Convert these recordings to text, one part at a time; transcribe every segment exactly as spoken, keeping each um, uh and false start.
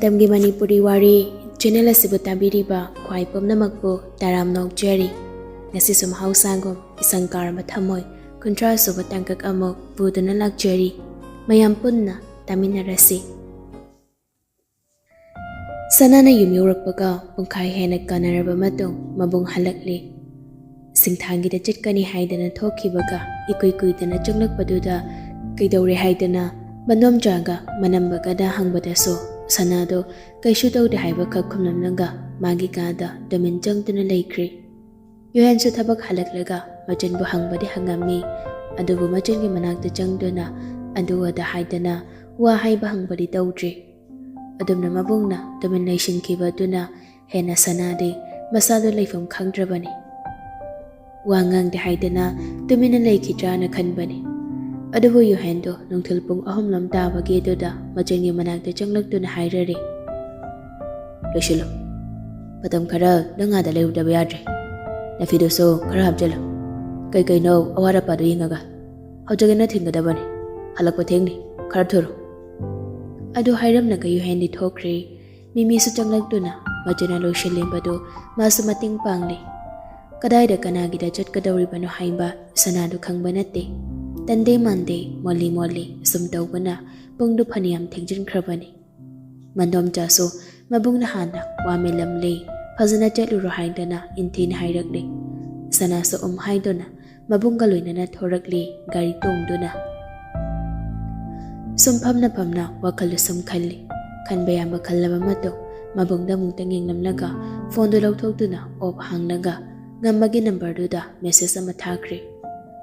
ꯃꯇꯝꯒꯤ ꯃꯅꯤꯄꯨꯔꯤ ꯋꯥꯔꯤ ꯆꯦꯅꯦꯜ ꯑꯁꯤꯕꯨ ꯇꯥꯕꯤꯔꯤꯕ ꯈ꯭ꯋꯥꯏ ꯄꯨꯝꯅꯃꯛꯄꯨ ꯇꯔꯥꯝꯅ ꯑꯣꯛꯆꯔꯤ꯫ ꯉꯁꯤꯁꯨ ꯃꯍꯧꯁꯥꯒꯨꯝ ꯏꯁꯪ ꯀꯥꯔꯕ ꯊꯝꯃꯣꯏ ꯀꯨꯟꯊ꯭ꯔꯥ ꯁꯨꯕ ꯇꯥꯡꯀꯛ ꯑꯃꯨꯛ ꯄꯨꯗꯨꯅ ꯂꯥꯛꯆꯔꯤ꯫ ꯃꯌꯥꯝ ꯄꯨꯟꯅ ꯇꯥꯃꯤꯟꯅꯔꯁꯤ꯫ ꯁꯅꯥꯅ ꯌꯨꯝ ꯌꯧꯔꯛꯄꯒ ꯄꯨꯡꯈꯥꯏ ꯍꯦꯟꯅ ꯀꯥꯟꯅꯔꯕ ꯃꯇꯨꯡ ꯃꯕꯨꯡ ꯍꯜꯂꯛꯂꯤ꯫ ꯁꯤꯡꯊꯥꯡꯒꯤꯗ ꯆꯠꯀꯅꯤ ꯍꯥꯏꯗꯅ ꯊꯣꯛꯈꯤꯕꯒ ꯏꯀꯨꯏ ꯀꯨꯏꯗꯅ ꯆꯪꯂꯛꯄꯗꯨꯗ ꯀꯩꯗꯧꯔꯦ ꯍꯥꯏꯗꯅ ꯃꯅꯣꯝꯆꯥꯒ ꯃꯅꯝꯕꯒꯗ ꯍꯪꯕꯗꯁꯨ ꯁꯅꯥꯗꯣ ꯀꯩꯁꯨ ꯇꯧꯗꯦ ꯍꯥꯏꯕꯈꯛ ꯈꯨꯝꯂꯝꯂꯒ ꯃꯥꯒꯤ ꯀꯥꯗ ꯇꯨꯃꯤꯟ ꯆꯪꯗꯨꯅ ꯂꯩꯈ꯭ꯔꯤ꯫ ꯌꯨꯍꯦꯟꯁꯨ ꯊꯕꯛ ꯍꯜꯂꯛꯂꯒ ꯃꯆꯟꯕꯨ ꯍꯪꯕꯗꯤ ꯍꯪꯉꯝꯃꯤ, ꯑꯗꯨꯕꯨ ꯃꯆꯟꯒꯤ ꯃꯅꯥꯛꯇ ꯆꯪꯗꯨꯅ ꯑꯗꯨ ꯑꯗꯥ ꯍꯥꯏꯗꯅ ꯋꯥ ꯍꯥꯏꯕ ꯍꯪꯕꯗꯤ ꯇꯧꯗ꯭ꯔꯤ꯫ ꯑꯗꯨꯝꯅ ꯃꯕꯨꯡꯅ ꯇꯨꯃꯤꯟ ꯂꯩꯁꯤꯟꯈꯤꯕ ꯑꯗꯨꯅ ꯍꯦꯟꯅ ꯁꯅꯥꯗꯤ ꯃꯁꯥꯗꯣ ꯂꯩꯐꯝ ꯈꯪꯗ꯭ꯔꯕꯅꯤ꯫ ꯋꯥ ꯉꯥꯡꯗꯦ ꯍꯥꯏꯗꯅ ꯇꯨꯃꯤꯟꯅ ꯂꯩꯈꯤꯗ꯭ꯔꯥꯅ ꯈꯟꯕꯅꯤ꯫ ꯑꯗꯨꯕꯨ ꯌꯨꯍꯦꯟꯗꯣ ꯅꯨꯡꯊꯤꯜ ꯄꯨꯡ ꯑꯍꯨꯝꯂꯣꯝ ꯇꯥꯕꯒꯤ ꯑꯗꯨꯗ ꯃꯆꯟꯒꯤ ꯃꯅꯥꯛꯇ ꯆꯪꯂꯛꯇꯨꯅ ꯍꯥꯏꯔꯔꯤ, "ꯂꯣꯏꯁꯤꯜꯂꯨ꯫ ꯃꯇꯝ ꯈꯔ ꯅꯪ ꯑꯥꯗ ꯂꯩꯔꯨꯗꯕ ꯌꯥꯗ꯭ꯔꯦ꯫ ꯅꯐꯤꯗꯨꯁꯨ ꯈꯔ ꯍꯥꯞꯆꯤꯜꯂꯨ꯫ ꯀꯩ ꯀꯩꯅꯣ ꯑꯋꯥꯠ ꯑꯄꯥꯗꯣ ꯌꯦꯡꯉꯒ꯫ ꯍꯧꯖꯤꯛꯅ ꯊꯤꯟꯒꯗꯕꯅꯤ꯫ ꯍꯜꯂꯛꯄ ꯊꯦꯡꯅꯤ꯫ ꯈꯔ ꯊꯨꯔꯣ꯫" ꯑꯗꯨ ꯍꯥꯏꯔꯝꯂꯒ ꯌꯨꯍꯦꯟꯗꯤ ꯊꯣꯛꯈ꯭ꯔꯦ꯫ ꯃꯤꯃꯤꯁꯨ ꯆꯪꯂꯛꯇꯨꯅ ꯃꯆꯟꯅ ꯂꯣꯏꯁꯤꯜꯂꯤꯕꯗꯨ ꯃꯥꯁꯨ ꯃꯇꯦꯡ ꯄꯥꯡꯂꯤ꯫ ꯀꯗꯥꯏꯗ ꯀꯅꯥꯒꯤꯗ ꯆꯠꯀꯗꯧꯔꯤꯕꯅꯣ ꯍꯥꯏꯕ ꯁꯅꯥꯗꯨ ꯈꯪꯕ ꯅꯠꯇꯦ꯫ ꯇꯟꯗꯦ ꯃꯥꯟꯗꯦ, ꯃꯣꯜꯂꯤ ꯃꯣꯜꯂꯤ ꯁꯨꯝ ꯇꯧꯕꯅ ꯄꯨꯡꯗꯨ ꯐꯅꯌꯥꯝ ꯊꯦꯡꯖꯤꯟꯈ꯭ꯔꯕꯅꯤ꯫ ꯃꯟꯗꯣꯝꯆꯥꯁꯨ ꯃꯕꯨꯡꯅ ꯍꯥꯟꯅ ꯋꯥ ꯃꯦꯜꯂꯝꯂꯦ, ꯐꯖꯅ ꯆꯠꯂꯨꯔꯣ ꯍꯥꯏꯗꯅ ꯏꯟꯊꯤꯅ ꯍꯥꯏꯔꯛꯂꯦ꯫ ꯁꯅꯥꯁꯨ ꯎꯝ ꯍꯥꯏꯗꯨꯅ ꯃꯕꯨꯡꯒ ꯂꯣꯏꯅꯅ ꯊꯣꯔꯛꯂꯤ ꯒꯥꯔꯤ ꯇꯣꯡꯗꯨꯅ꯫ ꯁꯨꯝ ꯐꯝꯅ ꯐꯝꯅ ꯋꯥꯈꯜꯗꯨ ꯁꯨꯝ ꯈꯜꯂꯤ꯫ ꯈꯟꯕ ꯌꯥꯕ ꯈꯜꯂꯕ ꯃꯇꯨꯡ ꯃꯕꯨꯡꯗ ꯑꯃꯨꯛꯇꯪ ꯌꯦꯡꯂꯝꯂꯒ ꯐꯣꯟꯗꯨ ꯂꯧꯊꯣꯛꯇꯨꯅ ꯑꯣꯞ ꯍꯥꯡꯂꯒ ꯉꯝꯕꯒꯤ ꯅꯝꯕꯔꯗꯨꯗ ꯃꯦꯁꯦꯖ ꯑꯃ ꯊꯥꯈ꯭ꯔꯦ꯫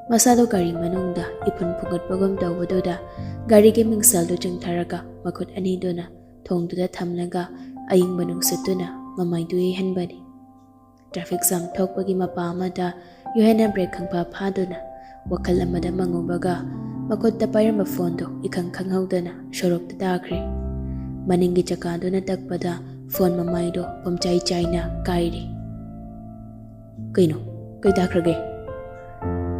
ꯃꯁꯥꯗꯣ ꯒꯥꯔꯤ ꯃꯅꯨꯡꯗ ꯏꯐꯨꯟ ꯐꯨꯡꯒꯠꯄꯒꯨꯝ ꯇꯧꯕꯗꯨꯗ ꯒꯥꯔꯤꯒꯤ ꯃꯤꯡꯁꯦꯜꯗꯨ ꯆꯤꯡꯊꯔꯒ ꯃꯈꯨꯠ ꯑꯅꯤꯗꯨꯅ ꯊꯣꯡꯗꯨꯗ ꯊꯝꯂꯒ ꯑꯏꯪꯕ ꯅꯨꯡꯁꯤꯠꯇꯨꯅ ꯃꯃꯥꯏꯗꯨ ꯌꯩꯍꯟꯕꯅꯤ꯫ ꯇ꯭ꯔꯥꯐꯤꯛ ꯖꯥꯝ ꯊꯣꯛꯄꯒꯤ ꯃꯄꯥ ꯑꯃꯗ ꯌꯨꯍꯦꯟꯅ ꯕ꯭ꯔꯦꯛ ꯈꯪꯐꯥ ꯐꯥꯗꯨꯅ ꯋꯥꯈꯜ ꯑꯃꯗ ꯃꯪꯉꯨꯕꯒ ꯃꯈꯨꯠꯇ ꯄꯥꯏꯔꯝꯕ ꯐꯣꯟꯗꯨ ꯏꯈꯪ ꯈꯪꯍꯧꯗꯅ ꯁꯣꯔꯣꯛꯇ ꯇꯥꯈ꯭ꯔꯦ꯫ ꯃꯅꯤꯡꯒꯤ ꯆꯀꯥꯗꯨꯅ ꯇꯛꯄꯗ ꯐꯣꯟ ꯃꯃꯥꯏꯗꯨ ꯄꯨꯝꯆꯥꯏ ꯆꯥꯏꯅ ꯀꯥꯏꯔꯦ꯫ "ꯀꯩꯅꯣ? ꯀꯩ ꯇꯥꯈ꯭ꯔꯒꯦ?"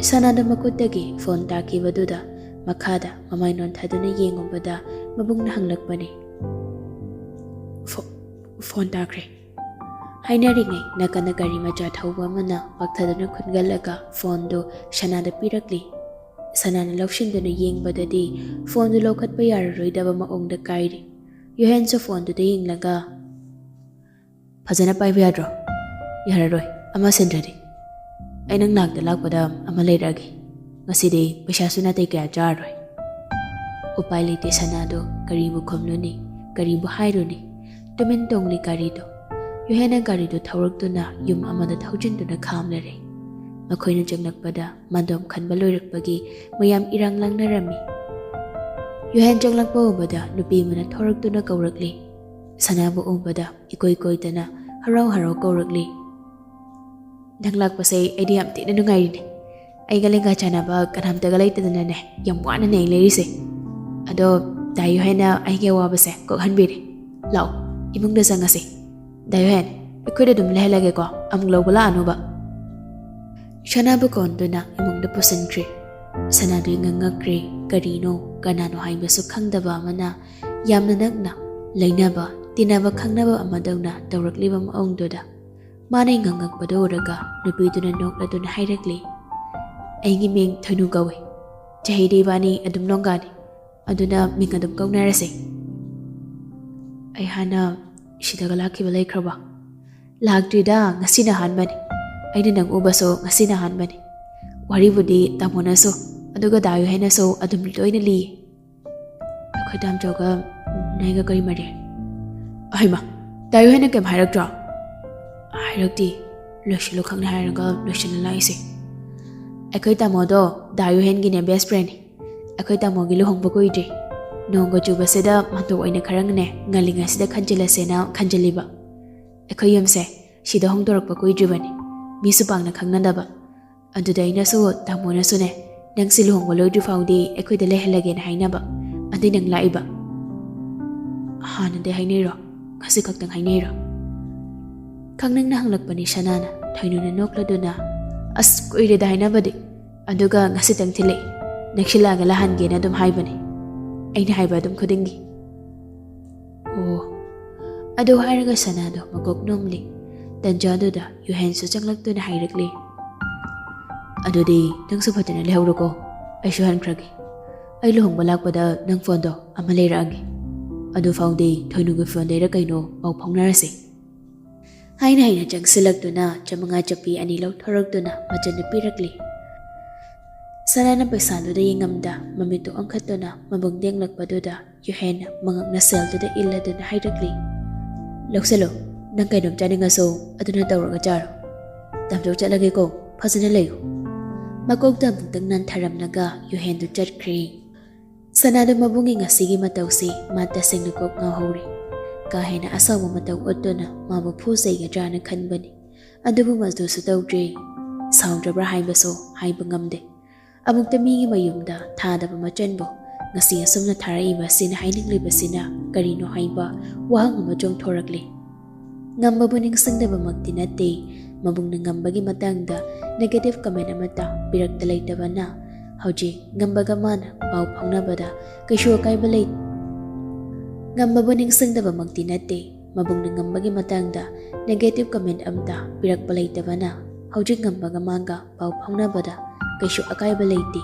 ꯁꯅꯥꯗ ꯃꯈꯨꯠꯇꯒꯤ ꯐꯣꯟ ꯇꯥꯈꯤꯕꯗꯨꯗ ꯃꯈꯥꯗ ꯃꯃꯥꯏ ꯅꯣꯟꯊꯗꯨꯅ ꯌꯦꯡꯉꯨꯕꯗ ꯃꯕꯨꯡꯅ ꯍꯪꯂꯛꯄꯅꯤ, "ꯐꯣ-, ꯐꯣꯟ ꯇꯥꯈ꯭ꯔꯦ" ꯍꯥꯏꯅꯔꯤꯉꯩ ꯅꯥꯀꯟꯗ ꯒꯥꯔꯤ ꯃꯆꯥ ꯊꯧꯕ ꯑꯃꯅ ꯄꯥꯛꯊꯗꯨꯅ ꯈꯨꯟꯒꯠꯂꯒ ꯐꯣꯟꯗꯨ ꯁꯅꯥꯗ ꯄꯤꯔꯛꯂꯤ꯫ ꯁꯅꯥꯅ ꯂꯧꯁꯤꯟꯗꯨꯅ ꯌꯦꯡꯕꯗꯗꯤ ꯐꯣꯟꯗꯨ ꯂꯧꯈꯠꯄ ꯌꯥꯔꯔꯣꯏꯗꯕ ꯃꯑꯣꯡꯗ ꯀꯥꯏꯔꯤ꯫ ꯌꯨꯍꯦꯟꯁꯨ ꯐꯣꯟꯗꯨꯗ ꯌꯦꯡꯂꯒ, "ꯐꯖꯅ ꯄꯥꯏꯕ ꯌꯥꯗ꯭ꯔꯣ?" "ꯌꯥꯔꯔꯣꯏ, ꯑꯃ ꯁꯤꯟꯗ꯭ꯔꯗꯤ꯫ ꯑꯩ ꯅꯪ ꯅꯥꯛꯇ ꯂꯥꯛꯄꯗ ꯑꯃ ꯂꯩꯔꯛꯑꯒꯦ꯫ ꯉꯁꯤꯗꯤ ꯄꯩꯁꯥꯁꯨ ꯅꯥꯇꯩ ꯀꯌꯥ ꯆꯥꯔꯔꯣꯏ"꯫ ꯎꯄꯥꯏ ꯂꯩꯇꯦ ꯁꯅꯥꯗꯣ ꯀꯔꯤꯕꯨ ꯈꯨꯝꯂꯨꯅꯤ, ꯀꯔꯤꯕꯨ ꯍꯥꯏꯔꯨꯅꯤ? ꯇꯨꯃꯤꯟ ꯇꯣꯡꯂꯤ ꯒꯥꯔꯤꯗꯣ꯫ ꯌꯨꯍꯦꯟꯅ ꯒꯥꯔꯤꯗꯨ ꯊꯧꯔꯛꯇꯨꯅ ꯌꯨꯝ ꯑꯃꯗ ꯊꯧꯖꯤꯟꯗꯨꯅ ꯈꯥꯝꯂꯔꯦ꯫ ꯃꯈꯣꯏꯅ ꯆꯪꯂꯛꯄꯗ ꯃꯥꯟꯗꯣꯝ ꯈꯟꯕ ꯂꯣꯏꯔꯛꯄꯒꯤ ꯃꯌꯥꯝ ꯏꯔꯥꯡ ꯂꯥꯡꯅꯔꯝꯃꯤ꯫ ꯌꯨꯍꯦꯟ ꯆꯪꯂꯛꯄ ꯎꯕꯗ ꯅꯨꯄꯤ ꯑꯃꯅ ꯊꯧꯔꯛꯇꯨꯅ ꯀꯧꯔꯛꯂꯤ꯫ ꯁꯅꯥꯕꯨ ꯎꯕꯗ ꯏꯀꯣꯏ ꯀꯣꯏꯗꯅ ꯍꯔꯥꯎ ꯍꯔꯥꯎ ꯀꯧꯔꯛꯂꯤ꯫ "ꯅꯪ ꯂꯥꯛꯄꯁꯦ ꯑꯩꯗꯤ ꯌꯥꯝ ꯊꯤꯅ ꯅꯨꯡꯉꯥꯏꯔꯤꯅꯦ꯫ ꯑꯩꯒ ꯂꯦꯡꯒꯥ ꯆꯥꯟꯅꯕ ꯀꯅꯥꯝꯇꯒ ꯂꯩꯇꯗꯅꯅꯦ, ꯌꯥꯝ ꯋꯥꯅꯅꯦ ꯑꯩ ꯂꯩꯔꯤꯁꯦ꯫ ꯑꯗꯣ ꯗꯥ ꯌꯨꯍꯦꯟꯅ ꯑꯩꯒꯤ ꯑꯋꯥꯕꯁꯦ ꯀꯣꯛꯍꯟꯕꯤꯔꯦ꯫ ꯂꯥꯛꯑꯣ, ꯏꯃꯨꯡꯗ ꯆꯪꯉꯁꯤ꯫ ꯗꯥ ꯌꯨꯍꯦꯟ, ꯑꯩꯈꯣꯏꯗ ꯑꯗꯨꯝ ꯂꯩꯍꯜꯂꯒꯦꯀꯣ, ꯑꯃꯨꯛ ꯂꯧꯕ ꯂꯥꯛꯑꯅꯨꯕ"꯫ ꯁꯅꯥꯕꯨ ꯀꯣꯟꯗꯨꯅ ꯏꯃꯨꯡꯗ ꯄꯨꯁꯤꯟꯈ꯭ꯔꯦ꯫ ꯁꯅꯥꯗꯨ ꯉꯛꯉꯛꯈ꯭ꯔꯦ꯫ ꯀꯔꯤꯅꯣ, ꯀꯅꯥꯅꯣ ꯍꯥꯏꯕꯁꯨ ꯈꯪꯗꯕ ꯑꯃꯅ ꯌꯥꯝꯅ ꯅꯛꯅ ꯂꯩꯅꯕ, ꯇꯤꯟꯅꯕ, ꯈꯪꯅꯕ ꯑꯃꯗꯧꯅ ꯇꯧꯔꯛꯂꯤꯕ ꯃꯑꯣꯡꯗꯨꯗ꯫ ꯃꯥꯅ ꯉꯛꯉꯛꯄꯗꯨ ꯎꯔꯒ ꯅꯨꯄꯤꯗꯨꯅ ꯅꯣꯛꯂꯗꯨꯅ ꯍꯥꯏꯔꯛꯂꯤ, "ꯑꯩꯒꯤ ꯃꯤꯡ ꯊꯣꯏꯅꯨ ꯀꯧꯏ꯫ ꯆꯍꯤꯗꯤ ꯏꯕꯥꯅꯤ ꯑꯗꯨꯝ ꯂꯣꯡꯒꯥꯅꯤ, ꯑꯗꯨꯅ ꯃꯤꯡ ꯑꯗꯨꯝ ꯀꯧꯅꯔꯁꯦ"꯫ "ꯑꯩ ꯍꯥꯟꯅ ꯁꯤꯗꯒ ꯂꯥꯛꯈꯤꯕ ꯂꯩꯈ꯭ꯔꯕ?" "ꯂꯥꯛꯇ꯭ꯔꯤꯗ, ꯉꯁꯤꯅ ꯑꯍꯥꯟꯕꯅꯤ꯫ ꯑꯩꯅ ꯅꯪ ꯎꯕꯁꯨ ꯉꯁꯤꯅ ꯑꯍꯥꯟꯕꯅꯤ꯫ ꯋꯥꯔꯤꯕꯨꯗꯤ ꯇꯥꯃꯣꯅꯁꯨ, ꯑꯗꯨꯒ ꯗꯥ ꯌꯨꯍꯦꯟꯅꯁꯨ ꯑꯗꯨꯝ ꯂꯣꯏꯅ ꯂꯤꯌꯦ"꯫ "ꯑꯩꯈꯣꯏ ꯇꯥꯝꯆꯧꯒ ꯅꯣꯏꯒ ꯀꯔꯤ ꯃꯔꯤ?" "ꯑꯍꯩꯃ, ꯗꯥ ꯌꯨꯍꯦꯟꯅ ꯀꯩꯝ ꯍꯥꯏꯔꯛꯇ꯭ꯔꯣ?" "ꯍꯥꯏꯔꯛꯇꯦ꯫ ꯂꯣꯏꯁꯤꯜꯂꯨ ꯈꯛꯅꯦ ꯍꯥꯏꯔꯒ ꯂꯣꯏꯁꯤꯜꯂ ꯂꯥꯛꯏꯁꯦ꯫ ꯑꯩꯈꯣꯏ ꯇꯥꯃꯣꯗꯣ ꯗꯥ ꯌꯨꯍꯦꯟꯒꯤꯅꯦ best friendꯅꯤ꯫ ꯑꯩꯈꯣꯏ ꯇꯥꯃꯣꯒꯤ ꯂꯨꯍꯣꯡꯕ ꯀꯨꯏꯗ꯭ꯔꯤ꯫ ꯅꯣꯡꯒ ꯆꯨꯕꯁꯤꯗ ꯃꯥꯟꯗꯣꯞ ꯑꯣꯏꯅ ꯈꯔ ꯉꯟꯅꯦ, ꯉꯜꯂꯤꯉꯩꯁꯤꯗ ꯈꯟꯖꯤꯜꯂꯁꯦꯅ ꯈꯟꯖꯤꯜꯂꯤꯕ꯫ ꯑꯩꯈꯣꯏ ꯌꯨꯝꯁꯦ ꯁꯤꯗ ꯍꯣꯡꯗꯣꯔꯛꯄ ꯀꯨꯏꯗ꯭ꯔꯤꯕꯅꯤ꯫ ꯃꯤꯁꯨ ꯄꯥꯛꯅ ꯈꯪꯅꯗꯕ꯫ ꯑꯗꯨꯗ ꯑꯩꯅꯁꯨ ꯇꯥꯃꯣꯅꯁꯨꯅꯦ, ꯅꯪꯁꯤ ꯂꯨꯍꯣꯡꯕ ꯂꯣꯏꯗ꯭ꯔꯤ ꯐꯥꯎꯗꯤ ꯑꯩꯈꯣꯏꯗ ꯂꯩꯍꯜꯂꯒꯦꯅ ꯍꯥꯏꯅꯕ꯫ ꯑꯗꯨꯏ ꯅꯪ ꯂꯥꯛꯏꯕ꯫ ꯍꯥꯟꯅꯗꯤ ꯍꯥꯏꯅꯩꯔꯣ? ꯉꯁꯤ ꯈꯛꯇꯪ ꯍꯥꯏꯅꯩꯔꯣ?" ꯈꯪꯅꯤꯡꯅ ꯍꯪꯂꯛꯄꯅꯤ ꯁꯅꯥꯅ꯫ ꯊꯣꯏꯅꯨꯅ ꯅꯣꯛꯂꯗꯨꯅ, "ꯑꯁ, ꯀꯨꯏꯔꯦꯗ ꯍꯥꯏꯅꯕꯗꯤ꯫ ꯑꯗꯨꯒ ꯉꯁꯤꯇꯪ ꯊꯤꯜꯂꯛꯏ꯫ ꯅꯛꯁꯤꯜꯂꯛꯑꯒ ꯂꯥꯛꯍꯟꯒꯦꯅ ꯑꯗꯨꯝ ꯍꯥꯏꯕꯅꯤ꯫ ꯑꯩꯅ ꯍꯥꯏꯕ ꯑꯗꯨꯝ ꯈꯨꯗꯤꯡꯒꯤ"꯫ "ꯑꯣ, ꯑꯗꯨ ꯍꯥꯏꯔꯒ ꯁꯅꯥꯗꯣ ꯃꯀꯣꯛ ꯅꯣꯝꯂꯤ꯫ ꯇꯟꯖꯥꯗꯨꯗ ꯌꯨꯍꯦꯟꯁꯨ ꯆꯪꯂꯛꯇꯨꯅ ꯍꯥꯏꯔꯛꯂꯤ, "ꯑꯗꯨꯗꯤ ꯅꯪꯁꯨ ꯐꯖꯅ ꯂꯩꯍꯧꯔꯣꯀꯣ, ꯑꯩꯁꯨ ꯍꯟꯈ꯭ꯔꯒꯦ꯫ ꯑꯩ ꯂꯨꯍꯣꯡꯕ ꯂꯥꯛꯄꯗ ꯅꯪ ꯐꯣꯟꯗꯣ ꯑꯃ ꯂꯩꯔꯛꯑꯒꯦ꯫ ꯑꯗꯨꯐꯥꯎꯗꯤ ꯊꯣꯏꯅꯨꯒꯤ ꯐꯣꯟꯗꯩꯔ ꯀꯩꯅꯣ ꯄꯥꯎ ꯐꯥꯎꯅꯔꯁꯦ"꯫ ꯍꯥꯏꯅ ꯍꯥꯏꯅ ꯆꯪꯁꯤꯜꯂꯛꯇꯨꯅ ꯆꯃꯉꯥ ꯆꯞꯄꯤ ꯑꯅꯤ ꯂꯧꯊꯣꯔꯛꯇꯨꯅ ꯃꯆꯟꯗ ꯄꯤꯔꯛꯂꯤ꯫ ꯁꯅꯥꯅ ꯄꯩꯁꯥꯗꯨꯗ ꯌꯦꯡꯉꯝꯗ ꯃꯃꯤꯠꯇꯨ ꯑꯣꯟꯈꯠꯇꯨꯅ ꯃꯕꯨꯡ ꯂꯦꯡꯂꯛꯄꯗꯨꯗ ꯌꯨꯍꯦꯟꯅ ꯃꯉꯛꯅ ꯁꯦꯜꯗꯨꯗ ꯏꯜꯂꯗꯨꯅ ꯍꯥꯏꯔꯛꯂꯤ, "ꯂꯧꯁꯤꯜꯂꯣ, ꯅꯪ ꯀꯩꯅꯣꯝ ꯆꯥꯅꯤꯡꯉꯁꯨ ꯑꯗꯨꯅ ꯇꯧꯔꯒ ꯆꯥꯔꯣ꯫ ꯇꯥꯝꯆꯧ, ꯆꯠꯂꯒꯦꯀꯣ, ꯐꯖꯅ ꯂꯩꯌꯨ"꯫ ꯃꯀꯣꯛꯇ ꯑꯃꯨꯛꯇꯪ ꯅꯥꯟꯊꯔꯝꯂꯒ ꯌꯨꯍꯦꯟꯗꯨ ꯆꯠꯈ꯭ꯔꯦ꯫ ꯁꯅꯥꯗꯨ ꯃꯕꯨꯡꯒꯤ ꯉꯁꯤꯒꯤ ꯃꯇꯧꯁꯤ ꯃꯥ ꯇꯁꯦꯡꯅ ꯀꯣꯛ ꯉꯥꯎꯍꯧꯔꯦ꯫ ꯀꯥ ꯍꯦꯟꯅ ꯑꯁꯥꯎꯕ ꯃꯇꯧ ꯎꯠꯇꯨꯅ ꯃꯥꯕꯨ ꯐꯨꯖꯩꯒꯗ꯭ꯔꯥꯅ ꯈꯟꯕꯅꯤ꯫ ꯑꯗꯨꯕꯨ ꯃꯗꯨꯁꯨ ꯇꯧꯗ꯭ꯔꯦ꯫ ꯁꯥꯎꯗ꯭ꯔꯕ꯭ꯔꯥ ꯍꯥꯏꯕꯁꯨ ꯍꯥꯏꯕ ꯉꯝꯗꯦ꯫ ꯑꯃꯨꯛꯇ ꯃꯤꯒꯤ ꯃꯌꯨꯝꯗ ꯊꯥꯗꯕ ꯃꯆꯟꯕꯨ ꯉꯁꯤ ꯑꯁꯨꯝꯅ ꯊꯥꯔꯛꯏꯕꯁꯤꯅ ꯍꯥꯏꯅꯤꯡꯂꯤꯕꯁꯤꯅ ꯀꯔꯤꯅꯣ ꯍꯥꯏꯕ ꯋꯥꯍꯪ ꯑꯃ ꯆꯣꯡꯊꯣꯔꯛꯂꯤ꯫ ꯉꯝꯕꯕꯨ ꯅꯤꯡꯁꯤꯡꯗꯕꯃꯛꯇꯤ ꯅꯠꯇꯦ, ꯃꯕꯨꯡꯅ ꯉꯝꯕꯒꯤ ꯃꯇꯥꯡꯗ negative comment ꯑꯃꯠꯇ ꯄꯤꯔꯛꯇ ꯂꯩꯇꯕꯅ ꯍꯧꯖꯤꯛ ꯉꯝꯕꯒ ꯃꯥꯅ ꯄꯥꯎ ꯐꯥꯎꯅꯕꯗ ꯀꯩꯁꯨ ꯑꯀꯥꯏꯕ ꯂꯩ-, ꯉꯝꯕꯕꯨ ꯅꯤꯡꯁꯤꯡꯗꯕꯃꯛꯇꯤ ꯅꯠꯇꯦ, ꯃꯕꯨꯡꯅ ꯉꯝꯕꯒꯤ ꯃꯇꯥꯡꯗ negative comment ꯑꯃꯠꯇ ꯄꯤꯔꯛꯄ ꯂꯩꯇꯕꯅ ꯍꯧꯖꯤꯛ ꯉꯝꯕꯒ ꯃꯥꯒ ꯄꯥꯎ ꯐꯥꯎꯅꯕꯗ ꯀꯩꯁꯨ ꯑꯀꯥꯏꯕ ꯂꯩꯇꯦ꯫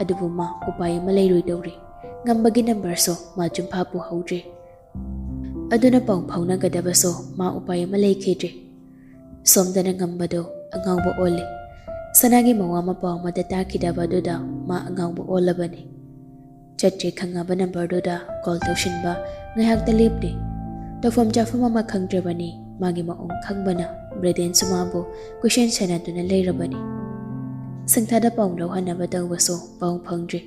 ꯑꯗꯨꯕꯨ ꯃꯥ ꯎꯄꯥꯏ ꯑꯃ ꯂꯩꯔꯣꯏꯗꯧꯔꯤ꯫ ꯉꯝꯕꯒꯤ numberꯁꯨ ꯃꯥ ꯆꯤꯟꯐꯥ ꯄꯨꯍꯧꯗ꯭ꯔꯦ꯫ ꯑꯗꯨꯅ ꯄꯥꯎ ꯐꯥꯎꯅꯒꯗꯕꯁꯨ ꯃꯥ ꯎꯄꯥꯏ ꯑꯃ ꯂꯩꯈꯤꯗ꯭ꯔꯦ꯫ ꯁꯣꯝꯗꯅ ꯉꯝꯕꯗꯣ ꯑꯉꯥꯎꯕ ꯑꯣꯜꯂꯦ꯫ ꯁꯅꯥꯒꯤ ꯃꯋꯥ ꯃꯄꯥꯎ ꯑꯃꯠꯇ ꯇꯥꯈꯤꯗꯕ ꯑꯗꯨꯗ ꯃꯥ ꯑꯉꯥꯎꯕ ꯑꯣꯜꯂꯕꯅꯤ꯫ ꯆꯠꯇ꯭ꯔꯦ ꯈꯪꯉꯕ numberꯗꯨꯗ call ꯇꯧꯁꯤꯟꯕ ꯉꯥꯏꯍꯥꯛꯇ ꯂꯦꯞꯇꯦ꯫ ꯇꯧꯐꯝ ꯆꯥꯐꯝ ꯑꯃ ꯈꯪꯗ꯭ꯔꯕꯅꯤ꯫ ꯃꯥꯒꯤ ꯃꯑꯣꯡ ꯈꯪꯕꯅ ꯕ꯭ꯔꯦꯗꯦꯟꯁꯨ ꯃꯥꯕꯨ ꯀꯣꯏꯁꯦꯟ ꯁꯦꯟꯅꯗꯨꯅ ꯂꯩꯔꯕꯅꯤ꯫ ꯁꯪꯊꯥꯗ ꯄꯥꯎ ꯂꯧꯍꯟꯅꯕ ꯇꯧꯕꯁꯨ ꯄꯥꯎ ꯐꯪꯗ꯭ꯔꯤ꯫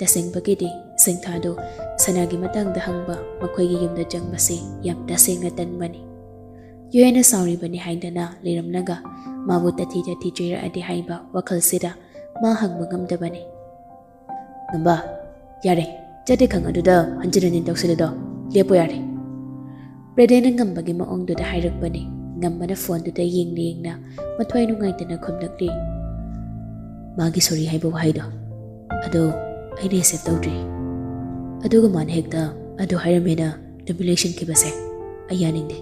ꯇꯁꯦꯡꯕꯒꯤꯗꯤ ꯁꯪꯊꯥꯗꯨ ꯁꯅꯥꯒꯤ ꯃꯇꯥꯡꯗ ꯍꯪꯕ ꯃꯈꯣꯏꯒꯤ ꯌꯨꯝꯗ ꯆꯪꯕꯁꯤ ꯌꯥꯝ ꯇꯁꯦꯡꯅ ꯇꯟꯕꯅꯤ꯫ ꯌꯨꯍꯦꯟꯅ ꯁꯥꯎꯔꯤꯕꯅꯤ ꯍꯥꯏꯗꯅ ꯂꯩꯔꯝꯂꯒ ꯃꯥꯕꯨ ꯇꯊꯤ ꯇꯊꯤ ꯆꯩꯔꯛꯑꯗꯤ ꯍꯥꯏꯕ ꯋꯥꯈꯜꯁꯤꯗ ꯃꯥ ꯍꯪꯕ ꯉꯝꯗꯕꯅꯤ꯫ "ꯉꯝꯕ, ꯌꯥꯔꯦ, ꯆꯠꯇꯦ ꯈꯪ ꯑꯗꯨꯗ ꯍꯟꯖꯤꯟ ꯍꯟꯖꯤꯟ ꯇꯧꯁꯤꯜꯂꯤꯗꯣ ꯂꯦꯞꯄꯣ ꯌꯥꯔꯦ"꯫ ꯕ꯭ꯔꯦꯗꯦꯟꯅ ꯉꯝꯕꯒꯤ ꯃꯑꯣꯡꯗꯨꯗ ꯍꯥꯏꯔꯛꯄꯅꯤ꯫ ꯉꯝꯕꯅ ꯐꯣꯟꯗꯨꯗ ꯌꯦꯡꯅ ꯌꯦꯡꯅ ꯃꯊ꯭ꯋꯥꯏ ꯅꯨꯡꯉꯥꯏꯇꯅ ꯈꯨꯝꯂꯛꯂꯤ꯫ "ꯃꯥꯒꯤ sorry ꯍꯥꯏꯕ ꯋꯥꯍꯩꯗꯣ ꯑꯗꯣ ꯑꯩꯅ accept ꯇꯧꯗ꯭ꯔꯤ꯫ ꯑꯗꯨꯒ ꯃꯥꯅ ꯍꯦꯛꯇ ꯑꯗꯨ ꯍꯥꯏꯔꯝꯃꯦꯅ ꯇꯨꯃꯤꯟ ꯂꯩꯁꯤꯟꯈꯤꯕꯁꯦ ꯑꯩ ꯌꯥꯅꯤꯡꯗꯦ꯫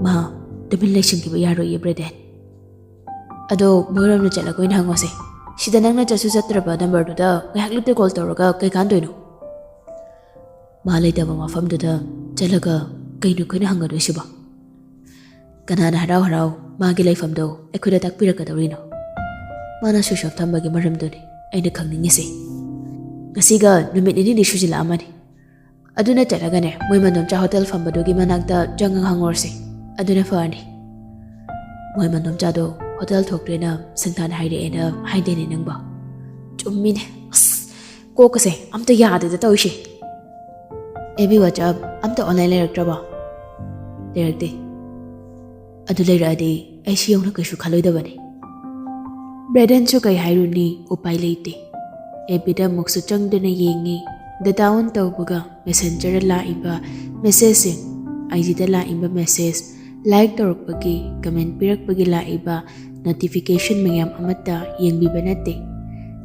ꯃꯥ ꯇꯨꯃꯤꯟ ꯂꯩꯁꯤꯟꯈꯤꯕ ꯌꯥꯔꯣꯏꯌꯦ, ꯕ꯭ꯔꯦꯗꯦꯟ꯫ ꯑꯗꯣ ꯃꯣꯏꯔꯣꯝꯗ ꯆꯠꯂꯒ ꯑꯣꯏꯅ ꯍꯪꯉꯣꯁꯦ꯫ ꯁꯤꯗ ꯅꯪꯅ ꯆꯠꯁꯨ ꯆꯠꯇ꯭ꯔꯕ ꯅꯝꯕꯔꯗꯨꯗ ꯉꯥꯏꯍꯥꯛ ꯂꯨꯠꯇ ꯀꯣꯜ ꯇꯧꯔꯒ ꯀꯩ ꯀꯥꯟꯗꯣꯏꯅꯣ? ꯃꯥ ꯂꯩꯇꯕ ꯃꯐꯝꯗꯨꯗ ꯆꯠꯂꯒ ꯀꯩꯅꯣ ꯑꯩꯈꯣꯏꯅ ꯍꯪꯒꯗꯣꯏꯁꯤꯕꯣ? ꯀꯅꯥꯅ ꯍꯔꯥꯎ ꯍꯔꯥꯎ ꯃꯥꯒꯤ ꯂꯩꯐꯝꯗꯣ ꯑꯩꯈꯣꯏꯗ ꯇꯥꯛꯄꯤꯔꯛꯀꯗꯧꯔꯤꯅꯣ? ꯃꯥꯅ ꯁ꯭ꯋꯤꯆ ꯑꯣꯐ ꯊꯝꯕꯒꯤ ꯃꯔꯝꯗꯨꯅꯤ ꯑꯩꯅ ꯈꯪꯅꯤꯡꯉꯤꯁꯦ꯫ ꯉꯁꯤꯒ ꯅꯨꯃꯤꯠ ꯅꯤꯅꯤꯗꯤ ꯁꯨꯖꯤꯜꯂꯛꯑꯃꯅꯤ꯫ ꯑꯗꯨꯅ ꯆꯠꯂꯒꯅꯦ, ꯃꯣꯏ ꯃꯟꯗꯣꯝꯆꯥ ꯍꯣꯇꯦꯜ ꯐꯝꯕꯗꯨꯒꯤ ꯃꯅꯥꯛꯇ ꯆꯪꯉꯒ ꯍꯪꯉꯨꯔꯁꯤ꯫ ꯑꯗꯨꯅ ꯐꯔꯅꯤ꯫ ꯃꯣꯏ ꯃꯟꯗꯣꯝꯆꯥꯗꯣ ꯍꯣꯇꯦꯜ ꯊꯣꯛꯇ꯭ꯔꯦꯅ ꯁꯪꯊꯥꯅ ꯍꯥꯏꯔꯛꯑꯦꯅ ꯍꯥꯏꯗꯦꯅꯦ ꯅꯪꯕꯣ? ꯆꯨꯝꯃꯤꯅꯦ꯫ ꯑꯁ, ꯀꯣꯛꯀꯁꯦ ꯑꯝꯇ ꯌꯥꯗꯦꯗ ꯇꯧꯔꯤꯁꯦ꯫ ꯑꯦꯐ ꯕꯤ, WhatsApp ꯑꯝꯇ online ꯂꯩꯔꯛꯇ꯭ꯔꯕꯣ? ꯂꯩꯔꯛꯇꯦ꯫ ꯑꯗꯨ ꯂꯩꯔꯛꯑꯗꯤ ꯑꯩ ꯁꯤ ꯌꯧꯅ ꯀꯩꯁꯨ ꯈꯜꯂꯣꯏꯗꯕꯅꯤ꯫ ꯕ꯭ꯔꯦꯗꯟꯁꯨ ꯀꯩ ꯍꯥꯏꯔꯨꯅꯤ, ꯎꯄꯥꯏ ꯂꯩꯇꯦ꯫ ꯑꯦꯐ ꯕꯤꯗ ꯑꯃꯨꯛꯁꯨ ꯆꯪꯗꯨꯅ ꯌꯦꯡꯉꯤ꯫ Data on ꯇꯧꯕꯒ Messenger ꯂꯥꯛꯏꯕ messageꯁꯤꯡ, IG ꯗ ꯂꯥꯛꯏꯕ message, like ꯇꯧꯔꯛꯄꯒꯤ, comment ꯄꯤꯔꯛꯄꯒꯤ ꯂꯥꯛꯏꯕ notification ꯃꯌꯥꯝ ꯑꯃꯠꯇ ꯌꯦꯡꯕꯤꯕ ꯅꯠꯇꯦ꯫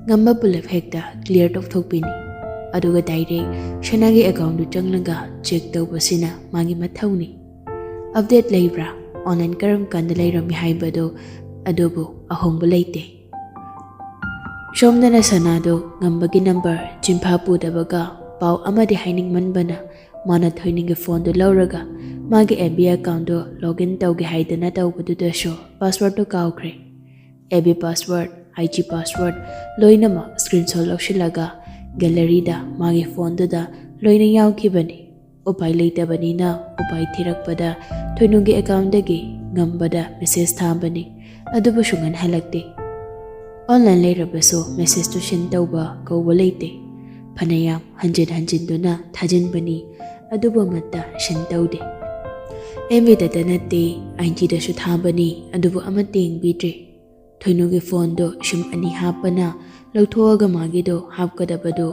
ꯉꯝꯕ ꯄꯨꯂꯞ ꯍꯦꯛꯇ clear ꯇꯧꯊꯣꯛꯄꯤꯅꯤ꯫ ꯑꯗꯨꯒ direct ꯁꯅꯥꯒꯤ account ꯗꯨ ꯆꯪꯂꯒ check ꯇꯧꯕꯁꯤꯅ ꯃꯥꯒꯤ ꯃꯊꯧꯅꯤ꯫ Update ꯂꯩꯕ꯭ꯔꯥ? Online ꯀꯔꯝ ꯀꯥꯟꯗ ꯂꯩꯔꯝꯃꯤ ꯍꯥꯏꯕꯗꯣ ꯑꯗꯨꯕꯨ ꯑꯍꯣꯡꯕ ꯂꯩꯇꯦ꯫ ꯁꯣꯝꯗꯅ ꯁꯅꯥꯗꯣ ꯉꯝꯕꯒꯤ number ꯆꯤꯟꯐꯥ ꯄꯨꯗꯕꯒ ꯄꯥꯎ ꯑꯃꯗꯤ ꯍꯥꯏꯅꯤꯡꯃꯟꯕꯅ ꯃꯥꯅ ꯊꯣꯏꯅꯨꯒꯤ phone ꯗꯨ ꯂꯧꯔꯒ ꯃꯥꯒꯤ ꯑꯦꯐ ꯕꯤ account ꯗꯣ login ꯇꯧꯒꯦ ꯍꯥꯏꯗꯅ ꯇꯧꯕꯗꯨꯗꯁꯨ password ꯗꯣ ꯀꯥꯎꯈ꯭ꯔꯦ꯫ F B password, IG password ꯂꯣꯏꯅꯃꯛ screenshot ꯂꯧꯁꯤꯜꯂꯒ gallery ꯗ ꯃꯥꯒꯤ phone ꯗꯨꯗ ꯂꯣꯏꯅ ꯌꯥꯎꯈꯤꯕꯅꯤ꯫ ꯎꯄꯥꯏ ꯂꯩꯇꯕꯅꯤꯅ ꯎꯄꯥꯏ ꯊꯤꯔꯛꯄꯗ ꯊꯣꯏꯅꯨꯒꯤ account ꯗꯒꯤ ꯉꯝꯕꯗ message ꯊꯥꯕꯅꯤ꯫ ꯑꯗꯨꯕꯨ ꯁꯨꯡꯍꯟ ꯍꯜꯂꯛꯇꯦ꯫ Online ꯂꯩꯔꯕꯁꯨ message ꯇꯨ seen ꯇꯧꯕ ꯀꯧꯕ ꯂꯩꯇꯦ꯫ ꯐꯅꯌꯥꯝ ꯍꯟꯖꯤꯟ ꯍꯟꯖꯤꯟꯗꯨꯅ ꯊꯥꯖꯤꯟꯕꯅꯤ, ꯑꯗꯨꯕꯨ ꯑꯃꯠꯇ seen ꯇꯧꯗꯦ꯫ ꯑꯦꯐ ꯕꯤ ꯗꯇ ꯅꯠꯇꯦ, IG ꯗꯁꯨ ꯊꯥꯕꯅꯤ, ꯑꯗꯨꯕꯨ ꯑꯃꯠꯇ ꯌꯦꯡꯕꯤꯗ꯭ꯔꯦ꯫ ꯊꯣꯏꯅꯨꯒꯤ phone ꯗꯣ SIM ꯑꯅꯤ ꯍꯥꯞꯄꯅ ꯂꯧꯊꯣꯛꯑꯒ ꯃꯥꯒꯤꯗꯣ ꯍꯥꯞꯀꯗꯕꯗꯣ,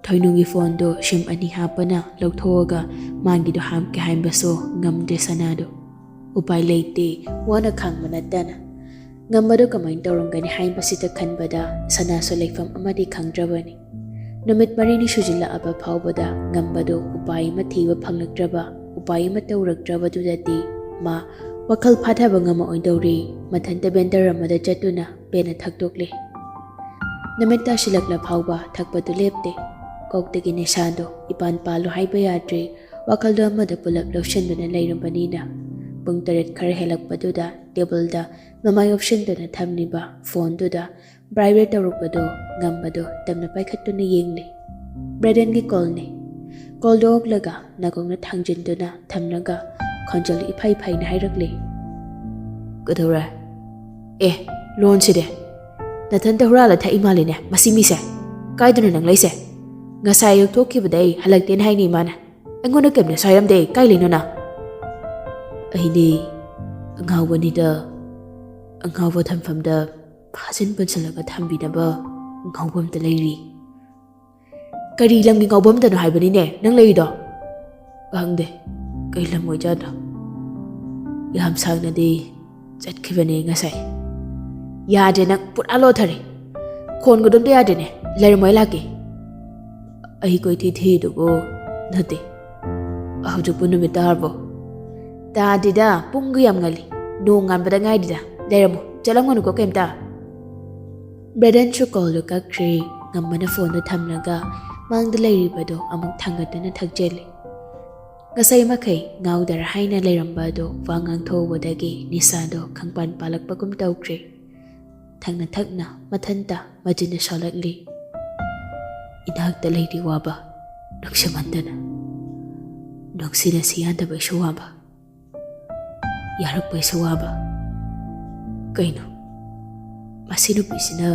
ꯊꯣꯏꯅꯨꯒꯤ phone ꯗꯣ SIM ꯑꯅꯤ ꯍꯥꯞꯄꯅ ꯂꯧꯊꯣꯛꯑꯒ ꯃꯥꯒꯤꯗꯣ ꯍꯥꯞꯀꯦ ꯍꯥꯏꯕꯁꯨ ꯉꯝꯗꯦ ꯁꯅꯥꯗꯣ꯫ ꯎꯄꯥꯏ ꯂꯩꯇꯦ, ꯋꯥꯅ ꯈꯥꯡꯕ ꯅꯠꯇꯅ꯫ ꯉꯝꯕꯗꯣ ꯀꯃꯥꯏꯅ ꯇꯧꯔꯝꯒꯅꯤ ꯍꯥꯏꯕꯁꯤꯗ ꯈꯟꯕꯗ ꯁꯅꯥꯁꯨ ꯂꯩꯐꯝ ꯑꯃꯗꯤ ꯈꯪꯗ꯭ꯔꯕꯅꯤ꯫ ꯅꯨꯃꯤꯠ ꯃꯔꯤꯅꯤ ꯁꯨꯖꯤꯜꯂꯛꯑꯕ ꯐꯥꯎꯕꯗ ꯉꯝꯕꯗꯣ ꯎꯄꯥꯏ ꯑꯃ ꯊꯤꯕ ꯐꯪꯂꯛꯇ꯭ꯔꯕ, ꯎꯄꯥꯏ ꯑꯃ ꯇꯧꯔꯛꯇ꯭ꯔꯕꯗꯨꯗꯗꯤ ꯃꯥ ꯋꯥꯈꯜ ꯐꯥꯊꯕ ꯉꯝꯃꯛꯑꯣꯏꯗꯧꯔꯤ꯫ ꯃꯊꯟꯇ ꯕꯦꯟꯗꯔ ꯑꯃꯗ ꯆꯠꯇꯨꯅ ꯄꯦꯟꯅ ꯊꯛꯇꯣꯛꯂꯦ꯫ ꯅꯨꯃꯤꯠ ꯇꯥꯁꯤꯜꯂꯛꯂ ꯐꯥꯎꯕ ꯊꯛꯄꯗꯨ ꯂꯦꯞꯇꯦ꯫ ꯀꯣꯛꯇꯒꯤ ꯅꯤꯁꯥꯗꯣ ꯏꯄꯥꯟ ꯄꯥꯜꯂꯨ ꯍꯥꯏꯕ ꯌꯥꯗ꯭ꯔꯦ꯫ ꯋꯥꯈꯜꯗꯣ ꯑꯃꯗ ꯄꯨꯂꯞ ꯂꯧꯁꯤꯟꯗꯨꯅ ꯂꯩꯔꯝꯕꯅꯤꯅ꯫ ꯄꯨꯡ ꯇꯔꯦꯠ ꯈꯔ ꯍꯦꯜꯂꯛꯄꯗꯨꯗ ꯇꯦꯕꯜꯗ ꯃꯃꯥꯏ ꯑꯣꯞꯁꯤꯟꯗꯨꯅ ꯊꯝꯂꯤꯕ ꯐꯣꯟꯗꯨꯗ ꯚꯥꯏꯕ꯭ꯔꯦꯠ ꯇꯧꯔꯛꯄꯗꯣ ꯉꯝꯕꯗꯣ ꯇꯞꯅ ꯄꯥꯏꯈꯠꯇꯨꯅ ꯌꯦꯡꯂꯦ꯫ ꯕ꯭ꯔꯦꯗꯟꯒꯤ ꯀꯣꯜꯅꯦ꯫ ꯀꯣꯜꯗꯣ ꯑꯣꯛꯂꯒ ꯅꯥꯀꯣꯡꯅ ꯊꯥꯡꯖꯤꯟꯗꯨꯅ ꯊꯝꯂꯒ ꯈꯣꯟꯖꯦꯜ ꯏꯐꯩ ꯐꯩꯅ ꯍꯥꯏꯔꯛꯂꯦ꯫ "ꯀꯩꯗꯧꯔꯦ?" "ꯑꯦ, ꯂꯣꯟꯁꯤꯗꯤ! ꯅꯊꯟꯇ ꯍꯨꯔꯥꯜꯂ ꯊꯛꯏ ꯃꯥꯜꯂꯤꯅꯦ ꯃꯁꯤ ꯃꯤꯁꯦ꯫ ꯀꯥꯏꯗꯅꯣ ꯅꯪ ꯂꯩꯁꯦ? ꯉꯁꯥꯏ ꯑꯌꯨꯛ ꯊꯣꯛꯈꯤꯕꯗꯩ ꯍꯜꯂꯛꯇꯦꯅ ꯍꯥꯏꯅꯤ ꯏꯃꯥꯅ꯫ ꯑꯩꯉꯣꯟꯗ ꯀꯩꯝꯇ ꯁ꯭ꯋꯥꯏꯔꯝꯗꯦ꯫ ꯀꯥꯏ ꯂꯩꯅꯣ ꯅꯪ?" "ꯑꯩꯗꯤ ꯑꯉꯥꯎꯕꯅꯤꯗ꯫ ꯑꯉꯥꯎꯕ ꯊꯝꯐꯝꯗ ꯐꯥꯖꯤꯟ ꯄꯨꯟꯁꯤꯜꯂꯒ ꯊꯝꯕꯤꯅꯕ ꯑꯉꯥꯎꯕ ꯑꯝꯇ ꯂꯩꯔꯤ꯫" "ꯀꯔꯤ ꯂꯝꯒꯤ ꯉꯥꯎꯕꯝꯗꯅꯣ ꯍꯥꯏꯕꯅꯤꯅꯦ ꯅꯪ ꯂꯩꯔꯤꯗꯣ?" "ꯈꯪꯗꯦ, ꯀꯩ ꯂꯝ ꯑꯣꯏꯖꯥꯠꯅꯣ? ꯌꯥꯝ ꯁꯥꯡꯅꯗꯤ ꯆꯠꯈꯤꯕꯅꯦ ꯉꯁꯥꯏ꯫ ꯌꯥꯗ꯭ꯔꯦ, ꯅꯪ ꯄꯨꯔꯥ ꯂꯣꯊꯔꯦ꯫ ꯈꯣꯟꯒꯗꯣ ꯑꯝꯇ ꯌꯥꯗ꯭ꯔꯦꯅꯦ꯫ ꯂꯩꯔꯝꯃꯣ, ꯑꯩ ꯂꯥꯛꯀꯦ꯫" "ꯑꯩ ꯀꯣꯏꯊꯤ ꯊꯤꯔꯤꯗꯨꯕꯨ ꯅꯠꯇꯦ꯫ ꯍꯧꯖꯤꯛꯄꯨ ꯅꯨꯃꯤꯠ ꯇꯥꯔꯕꯣ?" "ꯇꯥꯗ꯭ꯔꯤꯗ, ꯄꯨꯡꯒ ꯌꯥꯝ ꯉꯜꯂꯤ꯫ ꯅꯣꯡ ꯉꯥꯟꯕꯗ ꯉꯥꯏꯔꯤꯗ꯫ ꯂꯩꯔꯝꯃꯣ, ꯆꯠꯂꯝꯒꯅꯨꯀꯣ ꯀꯩꯝꯇ꯫" ꯕ꯭ꯔꯦꯗꯟꯁꯨ ꯀꯣꯜꯗꯨ ꯀꯛꯈ꯭ꯔꯦ꯫ ꯉꯝꯕꯅ ꯐꯣꯟꯗꯨ ꯊꯝꯂꯒ ꯃꯥꯡꯗ ꯂꯩꯔꯤꯕꯗꯨ ꯑꯃꯨꯛ ꯊꯥꯡꯒꯠꯇꯨꯅ ꯊꯛꯆꯜꯂꯤ꯫ ꯉꯁꯥꯏ ꯃꯈꯩ ꯉꯥꯎꯗꯔ ꯍꯥꯏꯅ ꯂꯩꯔꯝꯕ ꯑꯗꯨ ꯋꯥ ꯉꯥꯡꯊꯣꯛꯎꯕꯗꯒꯤ ꯅꯤꯁꯥꯗꯣ ꯈꯪꯄꯥꯟ ꯄꯥꯜꯂꯛꯄꯒꯨꯝ ꯇꯧꯈ꯭ꯔꯦ꯫ ꯊꯛꯅ ꯊꯛꯅ ꯃꯊꯟꯇ ꯃꯆꯤꯟꯗ ꯁꯣꯜꯂꯛꯂꯤ꯫ "ꯏꯅꯥꯛꯇ ꯂꯩꯔꯤ ꯋꯥꯕ, ꯅꯨꯡꯁꯤꯃꯟꯗꯅ꯫ ꯅꯨꯡꯁꯤꯅꯁꯤ ꯌꯥꯗꯕꯩꯁꯨ ꯋꯥꯕ, ꯌꯥꯔꯛꯄꯩꯁꯨ ꯋꯥꯕ꯫ ꯀꯩꯅꯣ, ꯃꯁꯤ ꯅꯨꯄꯤꯁꯤꯅ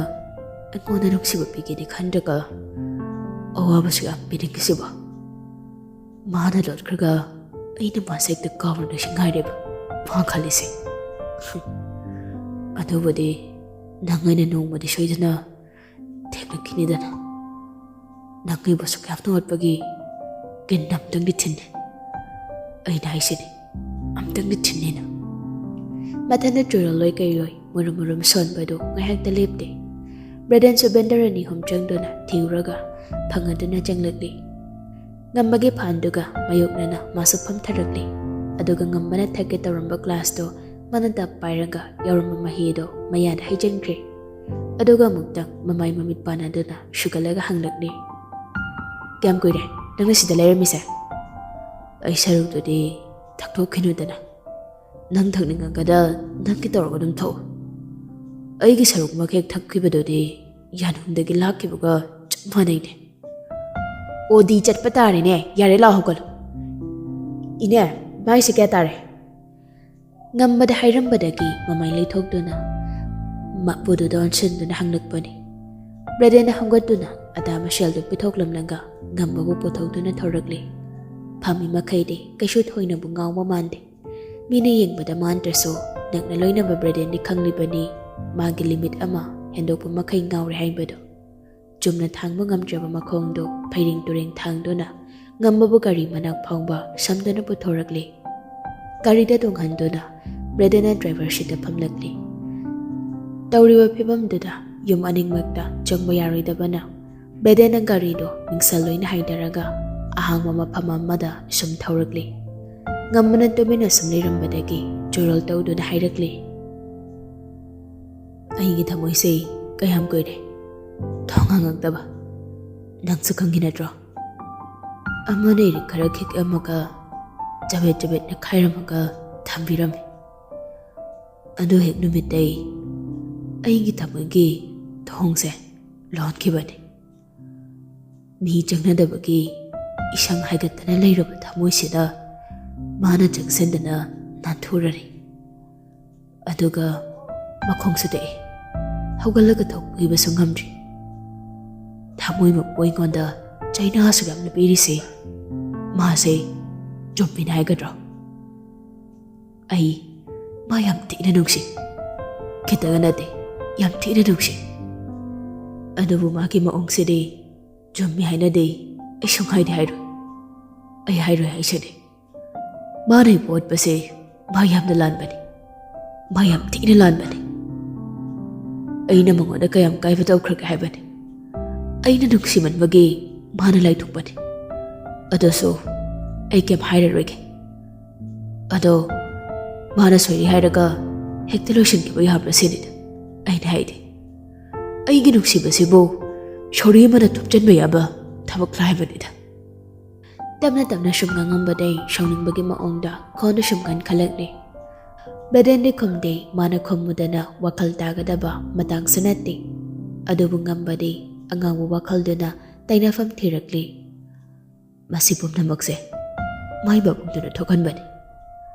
ꯑꯩꯉꯣꯟꯗ ꯅꯨꯡꯁꯤꯕ ꯄꯤꯒꯦꯗꯤ ꯈꯟꯗ꯭ꯔꯒ ꯑꯋꯥꯕꯁꯨ ꯌꯥꯝ ꯄꯤꯅꯤꯡꯉꯤꯁꯤꯕꯣ? ꯃꯥꯅ ꯂꯣꯠꯈ꯭ꯔꯒ ꯑꯩꯅ ꯃꯥꯁꯦ ꯍꯦꯛꯇ ꯀꯥꯎꯔꯨꯅꯣꯏꯁꯤ ꯉꯥꯏꯔꯦꯕ ꯃꯥ ꯈꯜꯂꯤꯁꯦ꯫ ꯑꯗꯨꯕꯨꯗꯤ ꯅꯪ ꯑꯩꯅ ꯅꯣꯡꯃꯗꯤ ꯁꯣꯏꯗꯅ ꯊꯦꯡꯅꯈꯤꯅꯤꯗꯅ꯫ ꯅꯪ ꯑꯩꯕꯨ ꯑꯁꯨꯛ ꯌꯥꯝꯅ ꯑꯣꯠꯄꯒꯤ ꯀꯤꯟ ꯑꯝꯇꯪꯗꯤ ꯊꯤꯟꯅꯤ꯫ ꯑꯩꯅ ꯍꯥꯏꯁꯤꯅꯤ, ꯑꯝꯇꯪꯗꯤ ꯊꯤꯟꯅꯤꯅ꯫" ꯃꯊꯟꯇ ꯆꯨꯔꯜꯂꯣꯏ ꯀꯩꯔꯣꯏ ꯃꯨꯔꯨꯝ ꯃꯨꯔꯨꯝ ꯁꯣꯟꯕꯗꯨ ꯉꯥꯏꯍꯥꯛꯇ ꯂꯦꯞꯇꯦ꯫ ꯕ꯭ꯔꯦꯗꯟꯁꯨ ꯕꯦꯟꯗꯔ ꯑꯅꯤ ꯑꯍꯨꯝ ꯆꯪꯗꯨꯅ ꯊꯤꯔꯨꯔꯒ ꯐꯪꯉꯗꯨꯅ ꯆꯪꯂꯛꯂꯤ꯫ ꯉꯝꯕꯒꯤ ꯐꯥꯟꯗꯨꯒ ꯃꯥꯌꯣꯛꯅꯅ ꯃꯥꯁꯨ ꯐꯝꯊꯔꯛꯂꯤ꯫ ꯑꯗꯨꯒ ꯉꯝꯕꯅ ꯊꯛꯀꯦ ꯇꯧꯔꯝꯕ ꯒ꯭ꯂꯥꯁꯇꯣ ꯃꯥꯅ ꯇꯞ ꯄꯥꯏꯔꯒ ꯌꯥꯎꯔꯝꯕ ꯃꯍꯤꯗꯣ ꯃꯌꯥꯗ ꯍꯩꯖꯤꯟꯈ꯭ꯔꯦ꯫ ꯑꯗꯨꯒ ꯑꯃꯨꯛꯇꯪ ꯃꯃꯥꯏ ꯃꯃꯤꯠ ꯄꯥꯟꯅꯗꯨꯅ ꯁꯨꯒꯠꯂꯒ ꯍꯪꯂꯛꯂꯤ, "ꯀꯌꯥꯝ ꯀꯨꯏꯔꯦ ꯅꯪꯅ ꯁꯤꯗ ꯂꯩꯔꯝꯃꯤꯁꯦ?" "ꯑꯩ ꯁꯔꯨꯛꯇꯨꯗꯤ ꯊꯛꯇꯣꯛꯈꯤꯅꯨꯗꯅ꯫ ꯅꯪ ꯊꯛꯅꯤꯡꯉꯒꯅ ꯅꯪꯒꯤ ꯇꯧꯔꯒ ꯑꯗꯨꯝ ꯊꯛꯎ꯫ ꯑꯩꯒꯤ ꯁꯔꯨꯛꯃꯛ ꯍꯦꯛ ꯊꯛꯈꯤꯕꯗꯨꯗꯤ ꯌꯥꯅꯨꯡꯗꯒꯤ ꯂꯥꯛꯈꯤꯕꯒ ꯆꯞ ꯃꯥꯟꯅꯩꯅꯦ꯫" "ꯑꯣꯗꯤ ꯆꯠꯄ ꯇꯥꯔꯦꯅꯦ, ꯌꯥꯔꯦ ꯂꯥꯛꯑꯣ ꯍꯧꯒꯠꯂꯣ꯫" "ꯏꯅꯦ, ꯃꯥꯏꯁꯦ ꯀꯌꯥ ꯇꯥꯔꯦ?" ꯉꯝꯕꯗ ꯍꯥꯏꯔꯝꯕꯗꯒꯤ ꯃꯃꯥꯏ ꯂꯩꯊꯣꯛꯇꯨꯅ ꯃꯄꯨꯗꯨꯗ ꯑꯣꯟꯁꯤꯟꯗꯨꯅ ꯍꯪꯂꯛꯄꯅꯤ꯫ ꯕ꯭ꯔꯦꯗꯦꯟꯅ ꯍꯧꯒꯠꯇꯨꯅ ꯑꯗꯥ ꯃꯁꯦꯜꯗꯨ ꯄꯤꯊꯣꯛꯂꯝꯂꯒ ꯉꯝꯕꯕꯨ ꯄꯨꯊꯣꯛꯇꯨꯅ ꯊꯧꯔꯛꯂꯤ꯫ ꯐꯝꯃꯤ ꯃꯈꯩꯗꯤ ꯀꯩꯁꯨ ꯊꯣꯏꯅꯕꯨ ꯉꯥꯎꯕ ꯃꯥꯟꯗꯦ꯫ ꯃꯤꯅ ꯌꯦꯡꯕꯗ ꯃꯥꯟꯗ꯭ꯔꯁꯨ ꯅꯛꯅ ꯂꯣꯏꯅꯕ ꯕ꯭ꯔꯦꯗꯦꯟꯗꯤ ꯈꯪꯂꯤꯕꯅꯤ, ꯃꯥꯒꯤ ꯂꯤꯃꯤꯠ ꯑꯃ ꯍꯦꯟꯗꯣꯛꯄ ꯃꯈꯩ ꯉꯥꯎꯔꯦ ꯍꯥꯏꯕꯗꯨ꯫ ꯆꯨꯝꯅ ꯊꯥꯡꯕ ꯉꯝꯗ꯭ꯔꯕ ꯃꯈꯣꯡꯗꯨ ꯐꯩꯔꯦꯡ ꯇꯨꯔꯦꯡ ꯊꯥꯡꯗꯨꯅ ꯉꯝꯕꯕꯨ ꯒꯥꯔꯤ ꯃꯅꯥꯛ ꯐꯥꯎꯕ ꯁꯝꯗꯨꯅ ꯄꯨꯊꯣꯔꯛꯂꯤ꯫ ꯒꯥꯔꯤꯗ ꯇꯣꯡꯍꯟꯗꯨꯅ ꯕ꯭ꯔꯦꯗꯦꯟꯅ ꯗ꯭ꯔꯥꯏꯚꯔ ꯁꯤꯠꯇ ꯐꯝꯂꯛꯂꯤ꯫ ꯇꯧꯔꯤꯕ ꯐꯤꯕꯝꯗꯨꯗ ꯌꯨꯝ ꯑꯅꯤꯃꯛꯇ ꯆꯪꯕ ꯌꯥꯔꯣꯏꯗꯕꯅ ꯕ꯭ꯔꯦꯗꯦꯟꯅ ꯒꯥꯔꯤꯗꯨ ꯃꯤꯡꯁꯦꯜ ꯂꯣꯏꯅ ꯍꯥꯏꯗꯔꯒ ꯑꯍꯥꯡꯕ ꯃꯐꯝ ꯑꯃꯗ ꯁꯨꯝ ꯊꯧꯔꯛꯂꯤ꯫ ꯉꯝꯕꯅ ꯇꯨꯃꯤꯟꯅ ꯁꯨꯝ ꯂꯩꯔꯝꯕꯗꯒꯤ ꯆꯨꯔꯣꯜ ꯇꯧꯗꯨꯅ ꯍꯥꯏꯔꯛꯂꯤ, "ꯑꯩꯒꯤ ꯊꯃꯣꯏꯁꯦ ꯀꯌꯥꯝ ꯀꯨꯏꯔꯦ ꯊꯣꯡ ꯍꯥꯡꯉꯛꯇꯕ꯫ ꯅꯪꯁꯨ ꯈꯪꯉꯤ ꯅꯠꯇ꯭ꯔꯣ? ꯑꯃꯅ ꯏꯔꯤꯛ ꯈꯔ ꯈꯤꯛꯑꯝꯃꯒ ꯆꯕꯦꯠ ꯆꯕꯦꯠ ꯅꯦꯠꯈꯥꯏꯔꯝꯃꯒ ꯊꯝꯕꯤꯔꯝꯃꯤ꯫ ꯑꯗꯨ ꯍꯦꯛ ꯅꯨꯃꯤꯠꯇꯩ ꯑꯩꯒꯤ ꯊꯃꯣꯏꯒꯤ ꯊꯣꯡꯁꯦ ꯂꯣꯟꯈꯤꯕꯅꯤ꯫ ꯃꯤ ꯆꯪꯅꯗꯕꯒꯤ ꯏꯁꯪ ꯍꯥꯏꯒꯠꯇꯅ ꯂꯩꯔꯕ ꯊꯃꯣꯏꯁꯤꯗ ꯃꯥꯅ ꯆꯪꯁꯤꯟꯗꯅ ꯅꯥꯟꯊꯨꯔꯔꯦ꯫ ꯑꯗꯨꯒ ꯃꯈꯣꯡꯁꯨ ꯇꯦꯛꯑꯦ꯫ ꯍꯧꯒꯠꯂꯒ ꯊꯣꯛꯄꯤꯕꯁꯨ ꯉꯝꯗ꯭ꯔꯤ꯫ ꯊꯃꯣꯏ ꯃꯄꯨ ꯑꯩꯉꯣꯟꯗ ꯆꯩꯅꯥꯁꯨ ꯌꯥꯝꯅ ꯄꯤꯔꯤꯁꯦ ꯃꯥꯁꯦ ꯆꯨꯝꯃꯤꯅ ꯍꯥꯏꯒꯗ꯭ꯔꯣ? ꯑꯩ ꯃꯥ ꯌꯥꯝ ꯊꯤꯅ ꯅꯨꯡꯁꯤ꯫ ꯈꯤꯇꯒ ꯅꯠꯇꯦ, ꯌꯥꯝ ꯊꯤꯅ ꯅꯨꯡꯁꯤ꯫ ꯑꯗꯨꯕꯨ ꯃꯥꯒꯤ ꯃꯑꯣꯡꯁꯤꯗꯤ ꯆꯨꯝꯃꯤ ꯍꯥꯏꯅꯗꯤ ꯑꯩ ꯁꯨꯡꯍꯥꯏꯗꯤ ꯍꯥꯏꯔꯣꯏ꯫ ꯑꯩ ꯍꯥꯏꯔꯣꯏ ꯍꯥꯏꯁꯤꯗꯤ꯫ ꯃꯥꯅ ꯑꯩꯕꯨ ꯑꯣꯠꯄꯁꯦ ꯃꯥ ꯌꯥꯝꯅ ꯂꯥꯟꯕꯅꯤ꯫ ꯃꯥ ꯌꯥꯝ ꯊꯤꯅ ꯂꯥꯟꯕꯅꯤ꯫ ꯑꯩꯅ ꯃꯉꯣꯟꯗ ꯀꯌꯥꯝ ꯀꯥꯏꯕ ꯇꯧꯈ꯭ꯔꯒꯦ ꯍꯥꯏꯕꯅꯤ? ꯑꯩꯅ ꯅꯨꯡꯁꯤꯃꯟꯕꯒꯤ ꯃꯥꯅ ꯂꯥꯏꯊꯣꯛꯄꯅꯤ꯫ ꯑꯗꯨꯁꯨ ꯑꯩ ꯀꯩꯝ ꯍꯥꯏꯔꯔꯣꯏꯒꯦ꯫ ꯑꯗꯣ ꯃꯥꯅ ꯁꯣꯏꯔꯤ ꯍꯥꯏꯔꯒ ꯍꯦꯛꯇ ꯂꯣꯏꯁꯤꯟꯈꯤꯕ ꯌꯥꯕ꯭ꯔꯥ ꯁꯤꯅꯤꯗ ꯑꯩꯅ ꯍꯥꯏꯗꯤ꯫ ꯑꯩꯒꯤ ꯅꯨꯡꯁꯤꯕꯁꯤꯕꯨ ꯁꯣꯔꯤ ꯑꯃꯅ ꯊꯨꯞꯆꯟꯕ ꯌꯥꯕ ꯊꯕꯛ ꯂꯥꯏꯕꯅꯤꯗ꯫ ꯇꯞꯅ ꯇꯞꯅ ꯁꯨꯝ ꯉꯥꯡꯉꯝꯕꯗꯩ ꯁꯥꯎꯅꯤꯡꯕꯒꯤ ꯃꯑꯣꯡꯗ ꯈꯣꯟꯗꯨ ꯁꯨꯝ ꯀꯟꯈꯠꯂꯛꯂꯦ꯫ ꯕ꯭ꯔꯦꯗꯦꯟꯗꯤ ꯈꯨꯝꯗꯦ, ꯃꯥꯅ ꯈꯨꯝꯃꯨꯗꯅ ꯋꯥꯈꯜ ꯇꯥꯒꯗꯕ ꯃꯇꯥꯡꯁꯨ ꯅꯠꯇꯦ꯫ ꯑꯗꯨꯕꯨ ꯉꯝꯕꯗꯤ ꯑꯉꯥꯡꯕ ꯋꯥꯈꯜꯗꯨꯅ ꯇꯩꯅꯐꯝ ꯊꯤꯔꯛꯂꯤ꯫ ꯃꯁꯤ ꯄꯨꯝꯅꯃꯛꯁꯦ ꯃꯥꯏ ꯃꯕꯨꯡꯗꯨꯅ ꯊꯣꯛꯍꯟꯕꯅꯤ꯫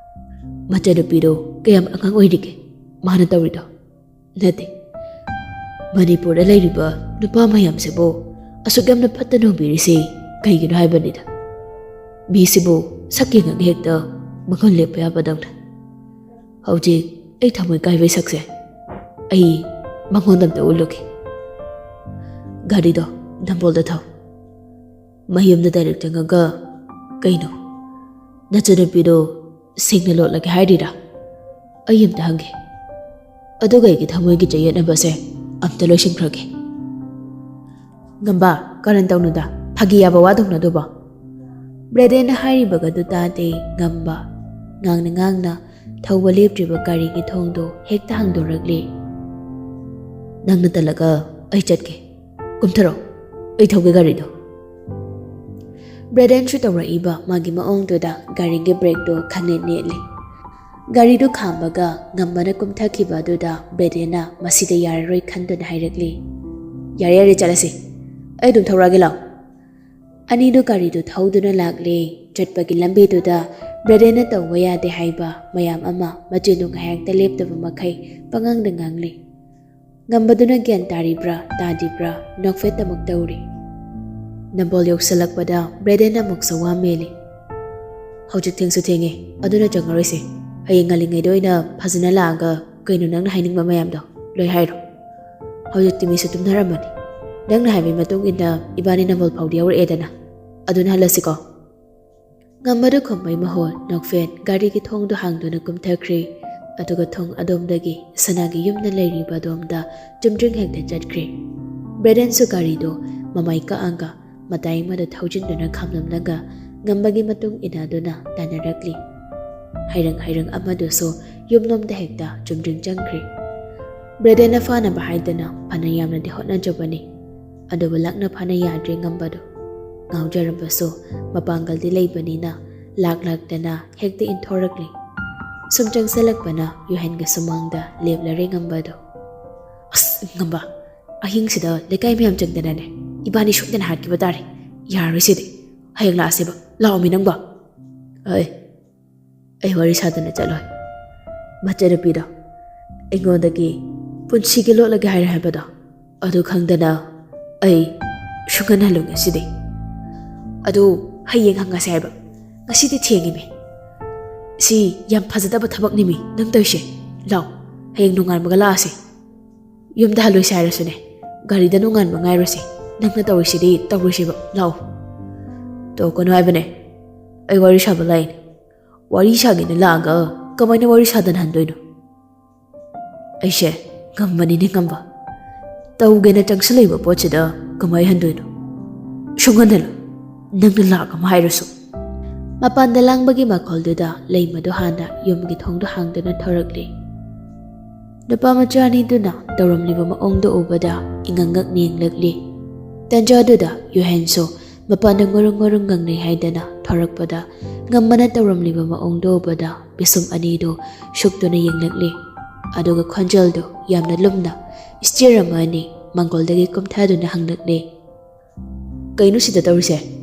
ꯃꯆꯥꯅꯨꯄꯤꯗꯣ ꯀꯌꯥꯝ ꯑꯉꯥꯡ ꯑꯣꯏꯔꯤꯒꯦ ꯃꯥꯅ ꯇꯧꯔꯤꯗꯣ? ꯅꯠꯇꯦ, ꯃꯅꯤꯄꯨꯔꯗ ꯂꯩꯔꯤꯕ ꯅꯨꯄꯥ ꯃꯌꯥꯝꯁꯤꯕꯨ ꯑꯁꯨꯛ ꯌꯥꯝꯅ ꯐꯠꯇꯅ ꯎꯕꯤꯔꯤꯁꯤ ꯀꯩꯒꯤꯅꯣ ꯍꯥꯏꯕꯅꯤꯗ꯫ ꯃꯤꯁꯤꯕꯨ ꯁꯛ ꯌꯦꯡꯉꯒ ꯍꯦꯛꯇ ꯃꯒꯨꯟ ꯂꯦꯞꯄ ꯌꯥꯕꯗꯧꯅ꯫ ꯍꯧꯖꯤꯛ ꯑꯩ ꯊꯃꯣꯏ ꯀꯥꯏꯕꯩ ꯁꯛꯁꯦ ꯑꯩ ꯃꯉꯣꯟꯗ ꯑꯝꯇ ꯎꯠꯂꯨꯒꯦ꯫ ꯒꯥꯔꯤꯗꯣ ꯅꯝꯕꯣꯜꯗ ꯊꯧ꯫ ꯃꯌꯨꯝꯗ ꯗꯥꯏꯔꯦꯛ ꯆꯪꯉꯒ, "ꯀꯩꯅꯣ, ꯅꯆꯟꯅꯨꯄꯤꯗꯣ ꯁꯦꯡꯅ ꯂꯣꯠꯂꯒꯦ ꯍꯥꯏꯔꯤꯔꯥ? ꯑꯩ ꯑꯝꯇ ꯍꯪꯒꯦ꯫ ꯑꯗꯨꯒ ꯑꯩꯒꯤ ꯊꯃꯣꯏꯒꯤ ꯆꯌꯦꯠꯅꯕꯁꯦ ꯑꯝꯇ ꯂꯣꯏꯁꯤꯟꯈ꯭ꯔꯒꯦ꯫" "ꯉꯝꯕ, ꯀꯔꯟ ꯇꯧꯅꯨꯗ, ꯐꯥꯒꯤ ꯌꯥꯕ ꯋꯥ ꯇꯧꯅꯗꯧꯕ꯫" ꯕ꯭ꯔꯦꯗꯦꯟꯅ ꯍꯥꯏꯔꯤꯕꯒꯗꯨ ꯇꯥꯗꯦ꯫ ꯉꯝꯕ ꯉꯥꯡꯅ ꯉꯥꯡꯅ ꯊꯧꯕ ꯂꯦꯞꯇ꯭ꯔꯤꯕ ꯒꯥꯔꯤꯒꯤ ꯊꯣꯡꯗꯨ ꯍꯦꯛꯇ ꯍꯥꯡꯗꯣꯔꯛꯂꯦ꯫ "ꯅꯪꯅ ꯇꯜꯂꯒ ꯑꯩ ꯆꯠꯀꯦ꯫ ꯀꯨꯝꯊꯔꯣ, ꯑꯩ ꯊꯧꯒꯦ ꯒꯥꯔꯤꯗꯣ꯫" ꯕ꯭ꯔꯦꯗꯦꯟꯁꯨ ꯇꯧꯔꯛꯏꯕ ꯃꯥꯒꯤ ꯃꯑꯣꯡꯗꯨꯗ ꯒꯥꯔꯤꯒꯤ ꯕ꯭ꯔꯦꯛꯇꯨ ꯈꯪꯅꯦꯠ ꯅꯦꯠꯂꯤ꯫ ꯒꯥꯔꯤꯗꯨ ꯈꯥꯝꯕꯒ ꯉꯝꯕꯅ ꯀꯨꯝꯊꯈꯤꯕ ꯑꯗꯨꯗ ꯕ꯭ꯔꯦꯗꯦꯟꯅ ꯃꯁꯤꯗ ꯌꯥꯔꯔꯣꯏ ꯈꯟꯗꯨꯅ ꯍꯥꯏꯔꯛꯂꯤ, "ꯌꯥꯔꯦ, ꯌꯥꯔꯦ, ꯆꯠꯂꯁꯤ꯫ ꯑꯩ ꯑꯗꯨꯝ ꯊꯧꯔꯛꯑꯒꯦ, ꯂꯥꯛꯑꯣ꯫" ꯑꯅꯤꯗꯨ ꯒꯥꯔꯤꯗꯨ ꯊꯧꯗꯨꯅ ꯂꯥꯛꯂꯦ꯫ ꯆꯠꯄꯒꯤ ꯂꯝꯕꯤꯗꯨꯗ ꯕ꯭ꯔꯦꯗꯦꯟꯅ ꯇꯧꯕ ꯌꯥꯗꯦ ꯍꯥꯏꯕ ꯃꯌꯥꯝ ꯑꯃ ꯃꯆꯤꯟꯗꯨ ꯉꯥꯏꯍꯥꯛꯇ ꯂꯦꯞꯇꯕ ꯃꯈꯩ ꯄꯉꯥꯡꯗ ꯉꯥꯡꯂꯤ꯫ ꯉꯝꯕꯗꯨꯅ ꯒ꯭ꯌꯥꯟ ꯇꯥꯔꯤꯕ꯭ꯔꯥ ꯇꯥꯗ꯭ꯔꯤꯕ꯭ꯔꯥ ꯅꯣꯛꯐꯦꯠ ꯑꯃꯨꯛ ꯇꯧꯔꯤ꯫ ꯅꯝꯕꯣꯜ ꯌꯧꯁꯜꯂꯛꯄꯗ ꯕ꯭ꯔꯦꯗꯦꯟ ꯑꯃꯨꯛꯁꯨ ꯋꯥ ꯃꯦꯜꯂꯤ꯫ "ꯍꯧꯖꯤꯛ ꯊꯦꯡꯁꯨ ꯊꯦꯡꯉꯦ, ꯑꯗꯨꯅ ꯆꯪꯉꯔꯣꯏꯁꯦ꯫ ꯍꯌꯦꯡ ꯉꯜꯂꯤꯉꯩꯗ ꯑꯣꯏꯅ ꯐꯖꯅ ꯂꯥꯛꯑꯒ ꯀꯩꯅꯣ ꯅꯪꯅ ꯍꯥꯏꯅꯤꯡꯕ ꯃꯌꯥꯝꯗꯣ ꯂꯣꯏ ꯍꯥꯏꯔꯣ꯫ ꯍꯧꯖꯤꯛꯇꯤ ꯃꯤꯁꯨ ꯇꯨꯝꯅꯔꯝꯃꯅꯤ꯫ ꯅꯪꯅ ꯍꯥꯏꯕꯒꯤ ꯃꯇꯨꯡ ꯏꯟꯅ ꯏꯕꯥꯅꯤ ꯅꯝꯕꯣꯜ ꯐꯥꯎꯗꯤ ꯌꯧꯔꯛꯑꯦꯗꯅ, ꯑꯗꯨꯅ ꯍꯜꯂꯁꯤꯀꯣ꯫" ꯉꯝꯕꯗꯨ ꯈꯨꯝꯕꯩ ꯃꯍꯨꯠ ꯅꯣꯛꯐꯦꯠ ꯒꯥꯔꯤꯒꯤ ꯊꯣꯡꯗꯨ ꯍꯥꯡꯗꯨꯅ ꯀꯨꯝꯊꯈ꯭ꯔꯦ꯫ ꯑꯗꯨꯒ ꯊꯣꯡ ꯑꯗꯣꯝꯗꯒꯤ ꯁꯅꯥꯒꯤ ꯌꯨꯝꯅ ꯂꯩꯔꯤꯕ ꯑꯗꯣꯝꯗ ꯆꯨꯝꯗ꯭ꯔꯤꯡ ꯍꯦꯛꯇ ꯆꯠꯈ꯭ꯔꯦ꯫ ꯕ꯭ꯔꯦꯗꯦꯟꯁꯨ ꯒꯥꯔꯤꯗꯨ ꯃꯃꯥꯏ ꯀꯛꯑꯒ ꯃꯇꯥꯏ ꯑꯃꯗ ꯊꯧꯖꯤꯟꯗꯨꯅ ꯈꯥꯝꯂꯝꯂꯒ ꯉꯝꯕꯒꯤ ꯃꯇꯨꯡ ꯏꯟꯅꯗꯨꯅ ꯇꯥꯟꯅꯔꯛꯂꯤ꯫ ꯍꯩꯔꯪ ꯍꯩꯔꯪ ꯑꯃꯗꯨꯁꯨ ꯌꯨꯝꯂꯣꯝꯗ ꯍꯦꯛꯇ ꯆꯨꯝꯗ꯭ꯔꯤꯡ ꯆꯪꯈ꯭ꯔꯦ꯫ ꯕ꯭ꯔꯗꯔꯅ ꯐꯥꯅꯕ ꯍꯥꯏꯗꯅ ꯐꯅ ꯌꯥꯝꯅꯗꯤ ꯍꯣꯠꯅꯖꯕꯅꯤ, ꯑꯗꯨꯕꯨ ꯂꯥꯛꯅ ꯐꯥꯅ ꯌꯥꯗ꯭ꯔꯦ ꯉꯝꯕꯗꯣ꯫ ꯉꯥꯎꯖꯔꯕꯁꯨ ꯃꯄꯥꯡꯒꯜꯗꯤ ꯂꯩꯕꯅꯤꯅ ꯂꯥꯛ ꯂꯥꯛꯇꯅ ꯍꯦꯛꯇ ꯏꯟꯊꯣꯔꯛꯂꯤ꯫ ꯁꯨꯝ ꯆꯪꯁꯤꯜꯂꯛꯄꯅ ꯌꯨꯍꯦꯟꯒ ꯁꯨꯃꯥꯡꯗ ꯂꯦꯞꯂꯔꯦ ꯉꯝꯕꯗꯣ꯫ "ꯑꯁ, ꯉꯝꯕ, ꯑꯍꯤꯡꯁꯤꯗ ꯂꯩꯀꯥꯏ ꯃꯌꯥꯝ ꯆꯪꯗꯅꯅꯦ ꯏꯕꯥꯅꯤ ꯁꯣꯏꯗꯅ ꯍꯥꯠꯈꯤꯕ ꯇꯥꯔꯦ꯫ ꯌꯥꯔꯣꯏ ꯁꯤꯗꯤ꯫ ꯍꯌꯦꯡ ꯂꯥꯛꯑꯁꯦꯕ꯫ ꯂꯥꯛꯑꯣꯃꯤ ꯅꯪꯕꯣ꯫" "ꯑꯩ, ꯑꯩ ꯋꯥꯔꯤ ꯁꯥꯗꯅ ꯆꯠꯂꯣꯏ꯫ ꯃꯆꯟꯅꯨꯄꯤꯗꯣ ꯑꯩꯉꯣꯟꯗꯒꯤ ꯄꯨꯟꯁꯤꯒꯤ ꯂꯣꯠꯂꯒꯦ ꯍꯥꯏꯔꯦ ꯍꯥꯏꯕꯗꯣ, ꯑꯗꯨ ꯈꯪꯗꯅ ꯑꯩ ꯁꯨꯡꯍꯟꯍꯜꯂꯣꯏ ꯉꯁꯤꯗꯤ꯫ ꯑꯗꯨ ꯍꯌꯦꯡ ꯍꯪꯉꯁꯦ ꯍꯥꯏꯕ꯫ ꯉꯁꯤꯗꯤ ꯊꯦꯡꯉꯤꯃꯤ꯫ ꯁꯤ ꯌꯥꯝ ꯐꯖꯗꯕ ꯊꯕꯛꯅꯤꯃꯤ ꯅꯪ ꯇꯧꯔꯤꯁꯦ꯫ ꯂꯥꯎ, ꯍꯌꯦꯡ ꯅꯣꯡꯉꯥꯟꯕꯒ ꯂꯥꯛꯑꯁꯦ꯫ ꯌꯨꯝꯗ ꯍꯜꯂꯣꯏꯁꯦ ꯍꯥꯏꯔꯁꯨꯅꯦ, ꯒꯥꯔꯤꯗ ꯅꯣꯡꯉꯥꯟꯕ ꯉꯥꯏꯔꯨꯁꯦ꯫ ꯅꯪꯅ ꯇꯧꯔꯤꯁꯤꯗꯤ ꯇꯧꯔꯣꯏꯁꯦꯕ꯫ ꯂꯥꯎ꯫" "ꯇꯣꯛꯀꯅꯨ ꯍꯥꯏꯕꯅꯦ꯫ ꯑꯩ ꯋꯥꯔꯤ ꯁꯥꯕ ꯂꯥꯛꯏꯅꯦ꯫ ꯋꯥꯔꯤ ꯁꯥꯒꯦꯅ ꯂꯥꯛꯑꯒ ꯀꯃꯥꯏꯅ ꯋꯥꯔꯤ ꯁꯥꯗꯅ ꯍꯟꯗꯣꯏꯅꯣ?" "ꯑꯩꯁꯦ ꯉꯝꯕꯅꯤꯅꯦ ꯉꯝꯕ꯫ ꯇꯧꯒꯦꯅ ꯆꯪꯁꯤꯜꯂꯛꯏꯕ ꯄꯣꯠꯁꯤꯗ ꯀꯃꯥꯏ ꯍꯟꯗꯣꯏꯅꯣ? ꯁꯨꯡꯍꯟ ꯍꯜꯂꯣꯏ, ꯅꯪꯅ ꯂꯥꯛ ꯑꯃ ꯍꯥꯏꯔꯁꯨ꯫" ꯃꯄꯥꯟꯗ ꯂꯥꯡꯕꯒꯤ ꯃꯈꯣꯜꯗꯨꯗ ꯂꯩꯃꯗꯣ ꯍꯥꯟꯅ ꯌꯨꯝꯒꯤ ꯊꯣꯡꯗꯣ ꯍꯥꯡꯗꯨꯅ ꯊꯣꯔꯛꯂꯦ꯫ ꯅꯨꯄꯥ ꯃꯆꯥ ꯑꯅꯤꯗꯨꯅ ꯇꯧꯔꯝꯂꯤꯕ ꯃꯑꯣꯡꯗꯣ ꯎꯕꯗ ꯏꯉꯛ ꯉꯛꯅ ꯌꯦꯡꯂꯛꯂꯤ꯫ ꯇꯟꯖꯥꯗꯨꯗ ꯌꯨꯍꯦꯟꯁꯨ ꯃꯄꯥꯟꯗ ꯉꯨꯔꯨꯡ ꯉꯨꯔꯨꯡ ꯉꯪꯅꯩ ꯍꯥꯏꯗꯅ ꯊꯣꯔꯛꯄꯗ, ꯉꯝꯕꯅ ꯇꯧꯔꯝꯂꯤꯕ ꯃꯑꯣꯡꯗꯣ ꯎꯕꯗ ꯄꯤꯁꯨꯝ ꯑꯅꯤꯗꯨ ꯁꯨꯛꯇꯨꯅ ꯌꯦꯡꯂꯛꯂꯤ꯫ ꯑꯗꯨꯒ ꯈꯣꯟꯖꯦꯜꯗꯨ ꯌꯥꯝꯅ ꯂꯨꯝꯅ ꯁ꯭ꯇꯤꯌꯔ ꯑꯃ ꯑꯅꯤ ꯃꯥꯡꯒꯣꯜꯗꯒꯤ ꯀꯨꯝꯊꯗꯨꯅ ꯍꯪꯂꯛꯂꯤ꯫ "ꯀꯩꯅꯣ ꯁꯤꯗ ꯇꯧꯔꯤꯁꯦ?